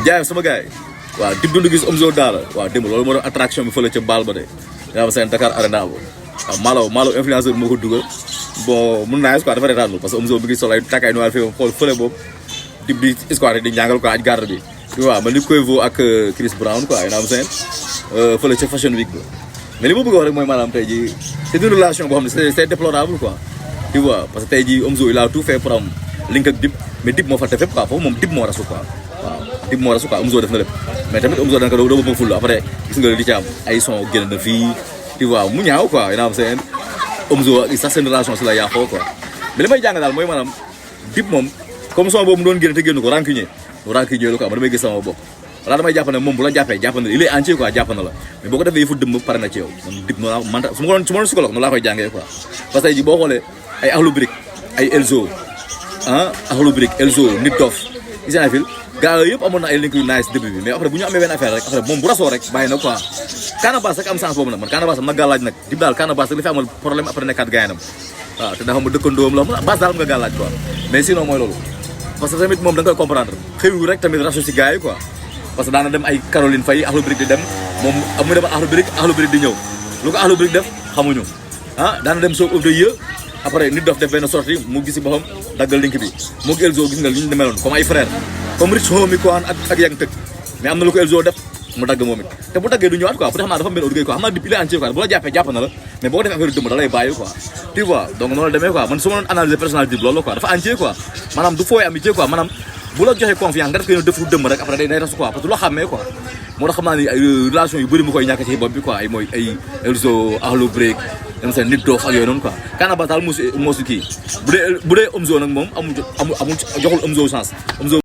jaay sama gars yi waaw Dip Doundou Guiss Omzo Dollar waaw démb loolu moo doon attraction bi fële ca baal ba de yaa ma seen Dakar Arena ba waaw Malo influenceur moo ko dugal bon mun naa quoi dafa retaan parce que Omzo bi ngi sol ay takk ay noir fii xool fële boobu Dip di squat di ñàngal quoi aj garde bi tu vois man ni Quavo ak Chris Brown quoi yaa ma seen fële ca Fashion Week ba mais li ma bëgg a wax rek mooy maanaam tey jii c'est une relation boo xam ne c'est déplorable quoi tu vois parce que tey jii Omzo il a tout fait pour am link ak Dip mais Dip moo fa def fépp quoi foofu moom Dip moo rasu quoi waaw Dip moo rasu quoi Omzo def na lépp mais tamit Omzo danga doo bëgg ful après gis nga li ci am ay son génn na fii tu vois mu ñaaw quoi yaa ma seen Omzo ak sax seen relation si la yàqoo quoi mais li may jàng daal mooy maanaam Dip moom comme son boobu mu doon génn te génn ko rancunier la quoi man damay gis sama bopp wala damay jàpp ne moom bu la jàppee jàpp na il est entier quoi jàpp na la mais boo ko defee yëfu dëmm pare na ci yow man Dip noonu man su ma doon psychologue noonu laa koy jàngee quoi parce que tey jii boo xoolee ay Akhlou Brick ay Elzo Akhlou Brick Elzo Nit Dof Ismaël gars yooyu yëpp amoon na ay link yu nice début bi mais après bu ñu amee benn affaire rek après moom bu rasoo rek bàyyi na quoi Canabasse rek am sens boobu nag man Canabasse am na gàllaaj nag Dip daal Canabasse rek li fi amal problème après nekkaat gaynam waaw te dafa ma dëkkandoom la Basse daal am nga gàllaaj quoi mais sinon mooy loolu parce que tamit moom da nga koy comprendre xëyu rek tamit raso si gars yi quoi parce que daana dem ay Caroline Faye Akhlou Brick di dem moom mu dem Akhlou Brick di ñëw lu ko Akhlou Brick def xamuñu daana dem soo ëf de yë après Nit Dof def benn sortie mu gis si boppam daggal link bi moo ko Elzo gis nga li ñu demeloon comme ay frère comme Rich Homie quoi ak Yang Tëg mais am na lu ko Elzo def mu dagg moom it te bu daggee du ñëwaat quoi peut-être xam naa dafa mel liggéey quoi xam naa Dip il est entier quoi bu la jàppee jàpp na la mais boo ko defee affaire dëmm da lay bàyyi quoi tu vois donc noonu la demee quoi man su ma doon analyser personnalité Dip loolu quoi dafa entier quoi maanaam du fooy amitié quoi maanaam bu la joxee confiance nga def ko def lu dëmm rek après day rasu quoi parce que du la xàmmee quoi moo tax xam naa ni ay relation yu bëri mu koy ñàkk ci bopp bi quoi ay mooy ay Elzo Akhlou Brick dem seen Nit Dof ak yooyu noonu quoi Canabasse daal moo si kii bu dee Omzo nag moom amul joxul Omzo chance Omzo